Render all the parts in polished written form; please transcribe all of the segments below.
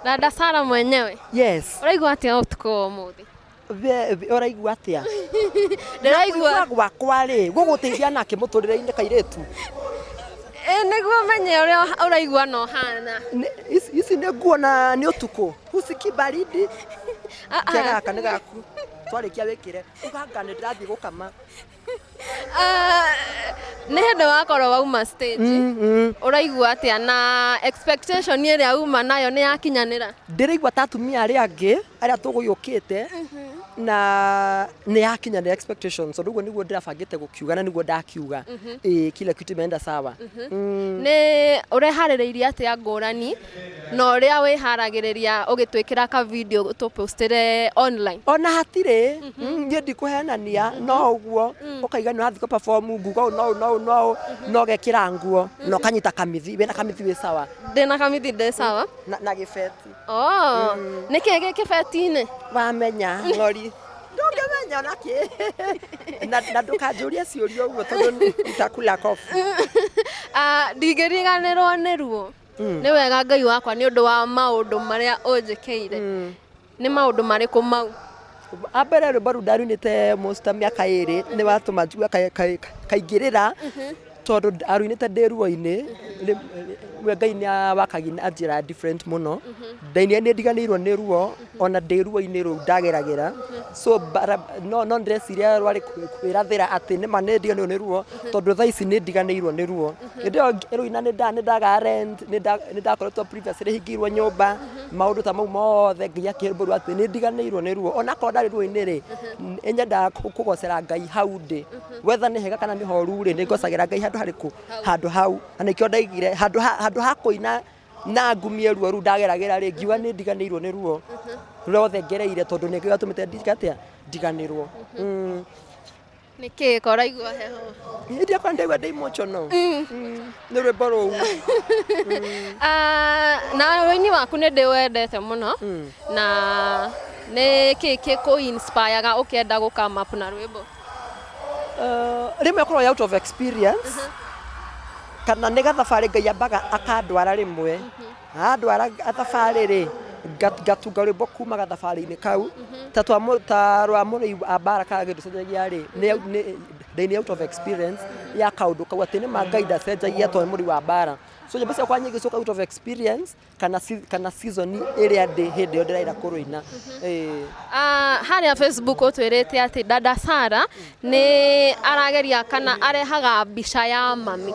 Dada Sara mwenyewe. Yes. Ũraigua atĩa ũtukũ wa ũmũthĩ? Ũraigua atĩa? Ndĩraigua Kũigua gwakwa rĩ, gũgũteithia nake mũtũrĩre-inĩ kairĩtu. Ĩ nĩguo menye ũrĩa ũraigua na ũhana. Ici nĩ nguo na nĩ ũtukũ. Husikii baridi. Ah, ah. Kega gaka nĩ gaku. Twarĩkia wĩkĩre. Uganga nĩ ndĩrathiĩ gũkama. Ah, nĩ hĩndĩ wakorwo wauma stage. Ũraigua atĩa na expectation ĩrĩa uma nayo nĩ yakinyanĩra? Ndĩraigua ta atumia arĩa angĩ arĩa tũgũyũkĩte na nĩ yakinyanĩra expectations, tondũ ũguo nĩguo ndĩrabangĩte gũkiuga na nĩguo ndakiuga. Ĩĩ, kila kitu imeenda sawa. Nĩ ũreharĩrĩirie atĩa ngũrani na ũrĩa wĩharagĩrĩria ũgĩtwĩkĩra ka video tũpostĩre online? Ona hatirĩ. Niĩ ndikũhenania, no ũguo ũkaiga nĩ ũrathiĩ kũ perform, nguga ũũ no ũũ no ũũ no ũũ, na ũgekĩra nguo na ũkanyita kamithi, wĩna kamithi wĩ sawa? Ndĩna kamithi, ndĩ sawa. Na gĩbeti. Oh, nĩ kĩĩ gĩ kĩbeti-inĩ? Wamenya ng'ori ndũngĩmenya ona kĩ, na ndũkanjũrie ciũria ũguo tondũ nitakula kofi. Ah, ndingĩriganĩrwo nĩ ruo. Nĩ wega Ngai wakwa nĩ ũndũ wa maũndũ marĩa ũnjĩkĩire. Nĩ maũndũ marĩkũ mau? Ambere rwĩmbo rũu ndaruinĩte most ta mĩaka 2 nĩ watũma njigue kaingĩrĩra, tondũ ndaruinĩte ndĩ ruo-inĩ. We Ngai nĩ awakagia na njĩra different mũno. Ndainire nĩ ndiganĩirwo nĩ ruo ona ndĩ ruo-inĩ rũu ndageragĩra, so bara, no ndĩreciria rwarĩ kwĩrathĩra atĩ nĩma nĩ ndiganĩirwo nĩ ruo, tondũ thaa ici nĩ ndiganĩirwo nĩ ruo. Hĩndĩ ĩyo ngĩruina nĩ ndagaga rent, nĩ ndakoretwo previously hingĩirwo nyũmba, maũndũ ta mau mothe. Ngai akĩhe rwĩmbo rũu atĩ nĩ ndiganĩirwo nĩ ruo onakorwo ndarĩ ruo-inĩ rĩ, nyendaga kũgocera Ngai hau ndĩ, whether nĩ hega kana nĩ horu rĩ, nĩ ngocagĩra Ngai handũ harĩkũ, handũ hau. Na nĩkĩo ndaigire handũ ha kũina na ngumie ruo rũu ndageragĩra rĩ, ngiuga nĩ ndiganĩirwo nĩ ruo rwothe ngereire, tondũ nĩkĩo gĩatũmĩte ndike atĩa, ndiganĩrwo. Nĩ kĩĩ ko ũraigua heho? Hĩndĩ yakwa ndaigua ndĩ emotional nĩ rwĩmbo rũu. Ah, na wĩini waku nĩ ndĩwendete mũno, na nĩ kĩĩ kĩkũ inspire ũkĩenda gũ come up na rwĩmbo? Rĩmwe ĩkoragwo out of experience kana nĩ gathabarĩ Ngai ambaga akandwara, rĩmwe andwara thabarĩ rĩ, ngatunga rwĩmbo kuma gathabarĩ-inĩ kau, ta rwa mũrĩi wa mbara kana gĩndũ rĩ, nĩ ndainire out of experience ya kaũndũ kau atĩ nĩma Ngai ndacenjagia tondũ nĩ mũrĩi wa mbara. So nyĩmbo ciakwa nyingĩ ciũkaga out of experience kana season ĩrĩa ndĩ hĩndĩ ĩyo ndĩraira kũrũina. Ĩĩ. Ah, harĩa Facebook ũtwĩrĩte atĩ Dada Sara nĩ arageria kana arehaga mbica ya mami,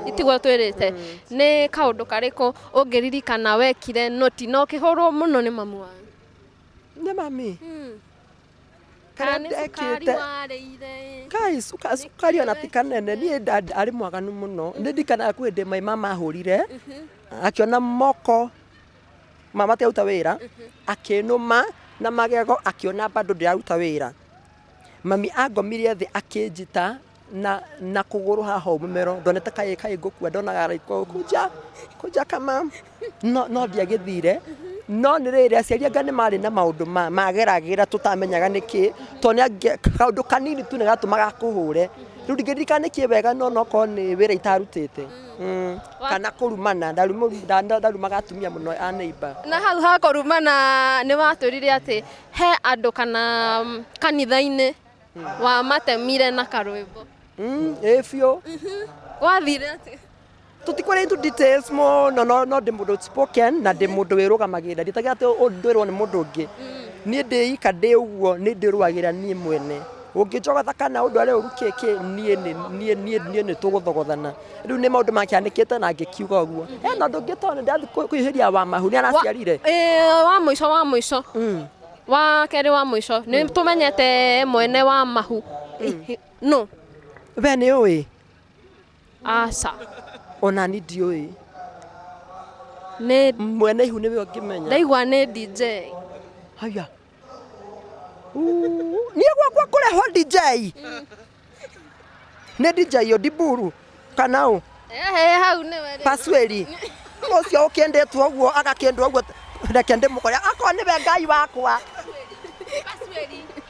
itiguo twĩrĩte? Nĩ kaũndũ karĩkũ ũngĩririkana wekire noti na ũkĩhũrwo mũno nĩ mamu wanyu? Nĩ mami? Kana Karĩa nĩ cukari ndekĩte? warĩire? Kai cukari ona ti kanene. Niĩ arĩ mwaganu mũno. Nĩ ndirikanaga kwĩ hĩndĩ my mama ahũrire akĩona moko mama matiaruta wĩra, akĩnũma na magego, akĩona bado ndĩraruta wĩra. Mami angomirie thĩ akĩnjita na kũgũrũ haha ũũ mũmero, ndonete kaĩ ngũkua, ndonaga like kuja kuja kama no ndiagĩthire. No nĩ rĩrĩ, aciari anga nĩ marĩ na maũndũ mageragĩra tũtamenyaga nĩkĩ, tondũ nĩ kaũndũ kanini tu nĩ gatũmaga akũhũre. Rĩu ndingĩririkana nĩkĩ wega, no nokorwo nĩ wĩra itarutĩte kana kũrumana. Ndarumaga atumia mũno a neighbor. Na hau ha kũrumana, nĩ watwĩrire atĩ he andũ kana kanitha-inĩ wamatemire na karwĩmbo. Ĩ biũ. Wathire atĩa? Tũtikwĩra into details mũno, no ndĩ mũndũ outspoken na ndĩ mũndũ wĩrũgamagĩrĩra. Nditagia atĩ ndwĩrwo nĩ mũndũ ũngĩ. Niĩ ndĩ ika ndĩ ũguo, nĩ ndĩrũagĩra niĩ mwene. Ũngĩnjogotha kana ũndware ũru kĩkĩ, niĩ nĩ niĩ niĩ niĩ nĩ tũgũthogothana. Rĩu nĩ maũndũ makĩanĩkĩte na ngĩkiuga ũguo. Hena ũndũ ũngĩ tondũ ndathiĩ kwĩhĩria wa mahu nĩ araciarire. Ĩĩ, wa mũico wa kerĩ, wa mũico, nĩ tũmenyete mwene wa mahu no? We nĩ ũĩ? Aca. Ona ni ndiũĩ. Nĩ Mwene ihu nĩwe ũngĩmenya. Ndaigua nĩ DJ. Haya. Niĩ gwakwa kũrehwo DJ? Nĩ DJ Odiburu kana ũ? Ehe, hau nĩwe rĩu. Pasweri ũcio ũkĩendetwo ũguo, agakĩendwo ũguo, reke ndĩmũkore akorwo nĩwe Ngai wakwa. Pasweri.